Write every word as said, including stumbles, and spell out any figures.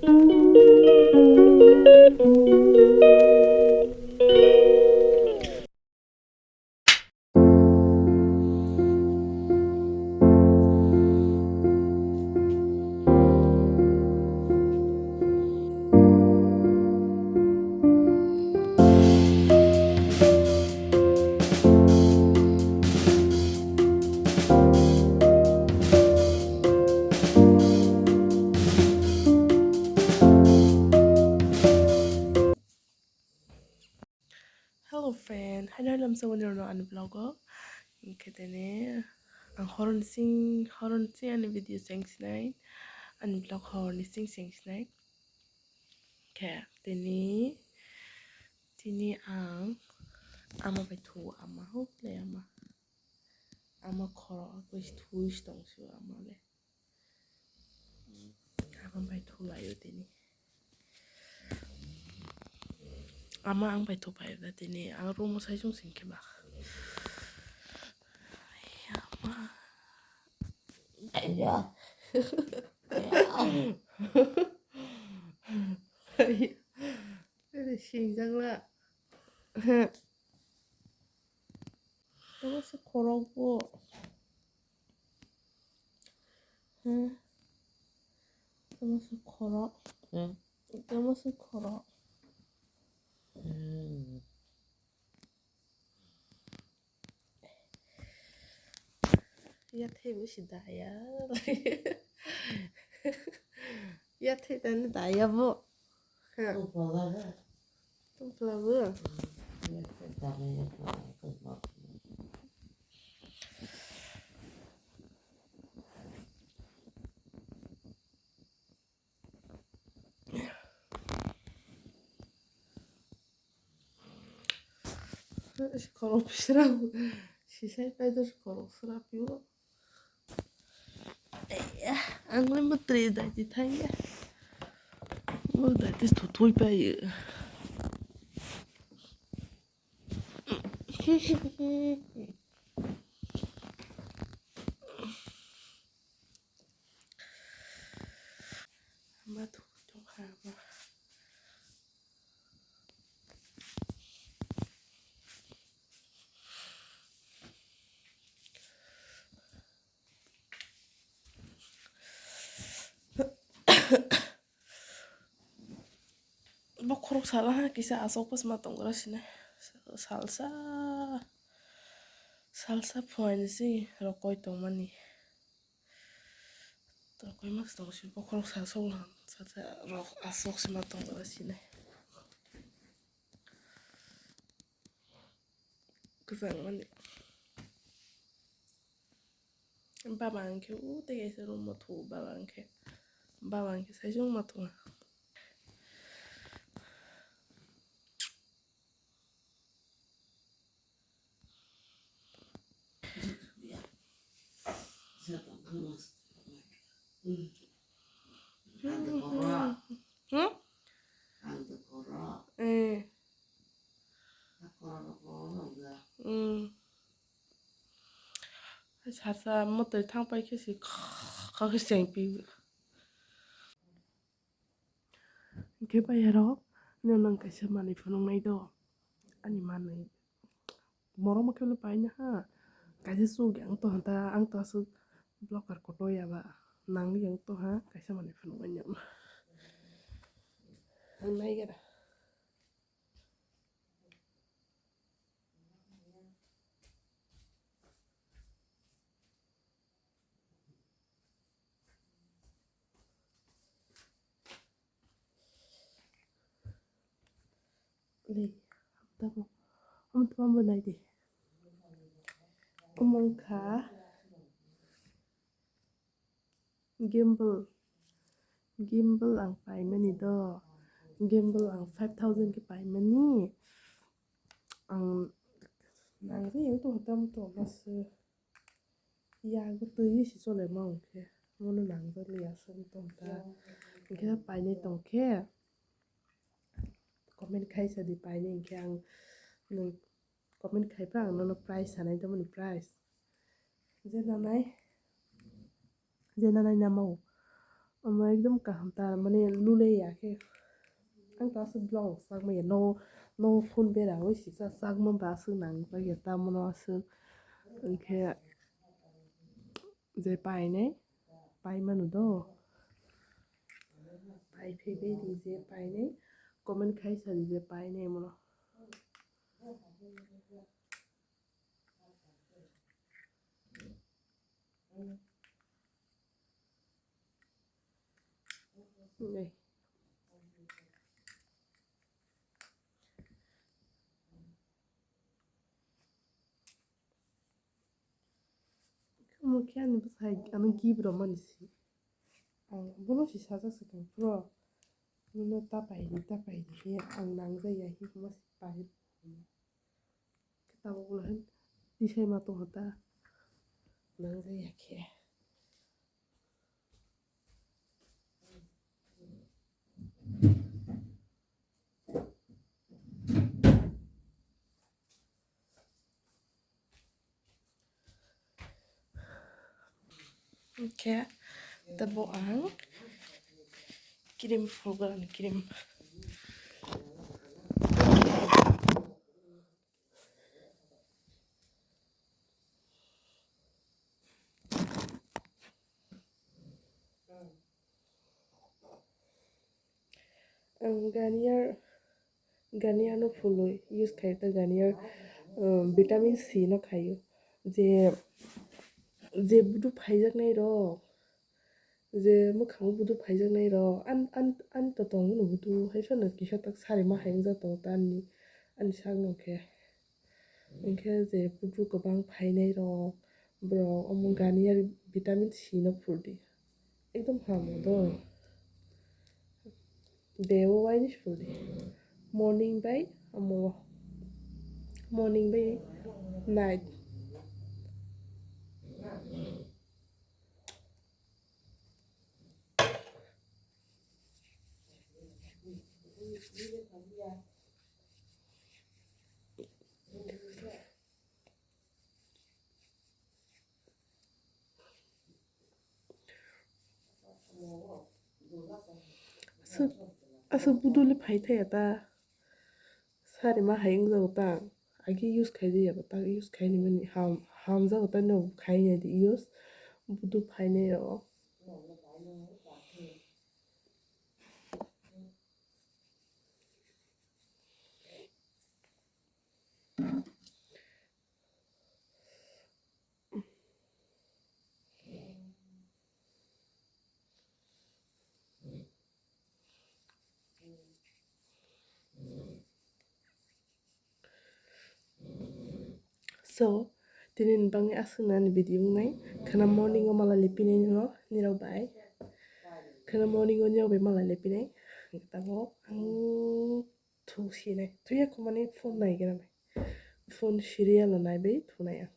Hello friend, hai hai lamsa wani rano ani vlog o. Hingke tene ang horon sing, horon sing ani video seng sinai, ani vlog horon sing seng sinai. Khe tini, tini ang ama bai thu ama hok le ama, ama khoro bai thu tong su ama le. Ama bai thulaio tini. Ama ang bai thupaio da tini. Ang room o sai chwng sing khe ba. Ama. Singjak la. Tamo se khorok bo. Hmm. Tamo se khorok. Hmm. Tamo se khorok. Hmm. Yathai bo si daya. Yathai tani daya bo. Tongpla bo. Sikorok srap, sisai paidor sikorok srap yo. Ang le mutri dai di thang ya. Mo dai di thuthui pai. Ma thu chung ha ma. Bokhorok sala ha kisa aswk bwsma tongra sini. Salsa, salsa phuaini si rokoi tongmani. Rokoi mas tong si bokhorok salsa ulang salsa rok aswk sima tongra sini. Kwchangmani. Baba hwnkhe o tei kaisa room o thuo, baba hwnkhe, baba hwnkhe saichung ma thungo. Hmm? Eh. Hmm. Sarsa mwtwi thang pai khe se kha khe chengpi. Hwnkhe bayarok, nang kaisa manwi phunuknai do, ani manwi. Borok ma khe paina ha, kaisa chuk yang to hanta, ang to aswk blocker kotor ya ba, nang yang to ha, kaisa manwi phunuknai nang. Ang nai gara. Lei, tamo, tamo, tamo nai di. Omo wngkha. Gimbal, gimbal ang paimani do, gimbal ang five thousand khe paimani, ang nangri ang tongtham tongma se yago twi se chole ma hwnkhe, mono nangjakli aswk tongkha, hwnkhe painai tongkhe comment khaisa di painai hwnkhe ang nwng comment khai phano ang nono price sanai tongmani price. Je nanai, je nanai namo, Omo ekdom kaham ta, mane lule ya khe. Ang to aswk vlog rok chak manya, no, no phone bera oi sisa chak man ba aswk nang jak ya, tamo no aswk. Hwnkhe je painai, pai manu do. Pai phai bai di je painai, comment khai sa di je painai mono. Nei. Omo khe ani bwsai ano gift rwmani se. Ang bono se sajak se kang, "Bro, nono ta pai di, ta pai di," khe ang nangjak ya khe omo se pai. Khe tabuk ulo hin tisai ma tongkha ta, nangjak ya khe. Hwnkhe tabo ang cream phulgwrani cream. Ang Garnier, Garnier no phulwi use khai ta, Garnier, um, vitamin C no khaio. Je, je budu phaijaknai rok, je mwkhango budu phaijaknai rok, an, an, an to tongo no budu, hai phano kisa tak sari ma hai wngjak tongo ta ani, ani sak no khe. Hwnkhe je budu kwbang phainai rok, borok omo Garnier vitamin C no phuldi. Ekdom hamo do. Day o waini phuldi. Morning bai omo, morning bai night. Aswk, aswk budu le phai thaya ta. Sari ma hai wngjago ta. Agi use khai di ya ba ta use khai ni mani ham, hamjago ta no khai ya di use. Budu phai nai rok. So, tini ni bagwi aswk nani video wngnai. Khwna morning o mala lepinai nino, nirok bai. Khwna morning o nirok bai mala lepinai. Tabuk ang thuk sinai. Thuya khumani phone nai gra nai. Phone serial no nai bai thunai ang.